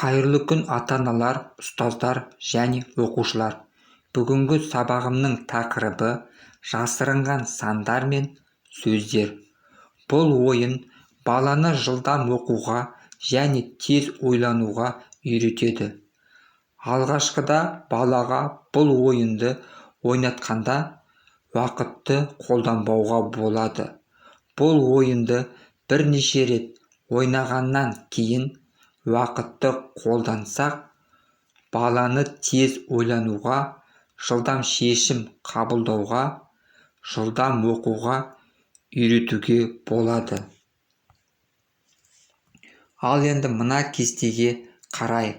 Қайырлы күн, ата-аналар, ұстаздар және оқушылар! Бүгінгі сабағымның тақырыбы: жасырынған сандар мен сөздер. Бұл ойын баланы жылдам оқуға және тез ойлануға үйретеді. Алғашқыда балаға бұл ойынды ойнатқанда уақытты қолданбауға болады. Бұл ойынды бірнеше рет ойнағаннан кейін уақытты қолдансақ, баланы тез ойлануға, жылдам шешім қабылдауға, жылдам оқуға үйретуге болады. Ал енді мына кестеге қарайық.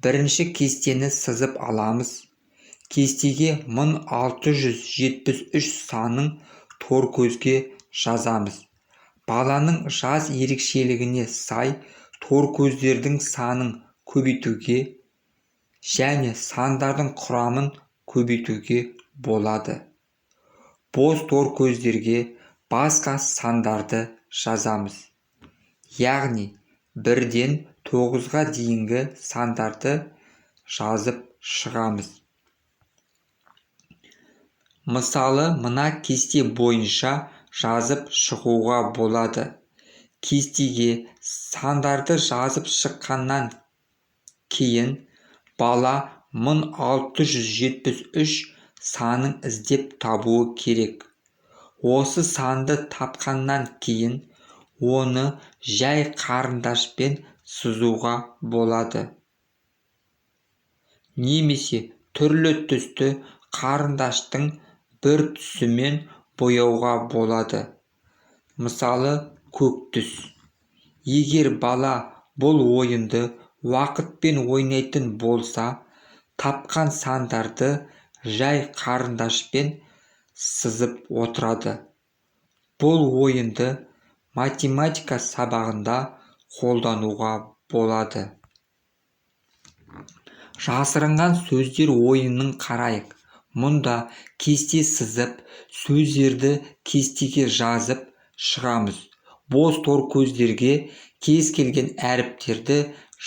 Бірінші кестені сызып аламыз. Кестеге 1673 санын торкөзге жазамыз. Баланың жас ерекшелігіне сай торкөздердің санын көбейтуге және сандардың құрамын көбейтуге болады. Бос торкөздерге басқа сандарды жазамыз, яғни 1-ден 9-ға дейінгі сандарды жазып шығамыз. Мысалы, мына кесте бойынша жазып шығуға болады. Кестеге сандарды жазып шыққаннан кейін бала 1673 санын іздеп табуы керек. Осы санды тапқаннан кейін оны жай қарындашпен сызуға болады немесе түрлі түсті қарындаштың бір түсімен бояуға болады, мысалы, көк түс. Егер бала бұл ойынды уақытпен ойнайтын болса, тапқан сандарды жай қарындашпен сызып отырады. Бұл ойынды математика сабағында қолдануға болады. Жасырынған сөздер ойынын қарайық. Мұнда кесте сызып, сөздерді кестеге жазып шығамыз. Бос торкөздерге кез келген әріптерді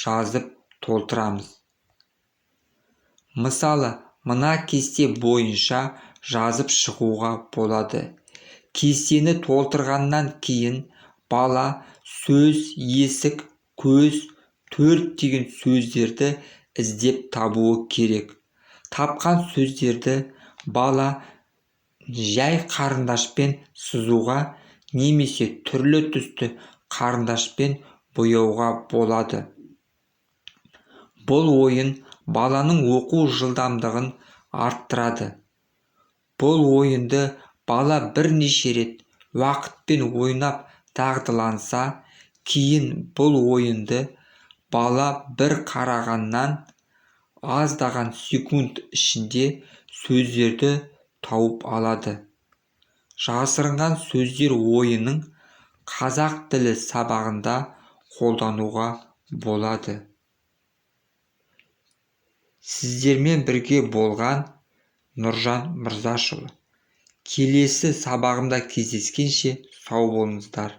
жазып толтырамыз. Мысалы, мына кесте бойынша жазып шығуға болады. Кестені толтырғаннан кейін бала сөз, есік, көз, төрт деген сөздерді іздеп табуы керек. Тапқан сөздерді бала жай қарындашпен сызуға немесе түрлі түсті қарындашпен бояуға болады. Бұл ойын баланың оқу жылдамдығын арттырады. Бұл ойынды бала бірнеше рет уақытпен ойнап дағдыланса, кейін бұл ойынды бала бір қарағаннан аздаған секунд ішінде сөздерді тауып алады. Жасырынған сөздер ойынын қазақ тілі сабағында қолдануға болады. Сіздермен бірге болған Нұржан Мырзашұлы. Келесі сабағымда кездескенше сау болыңыздар.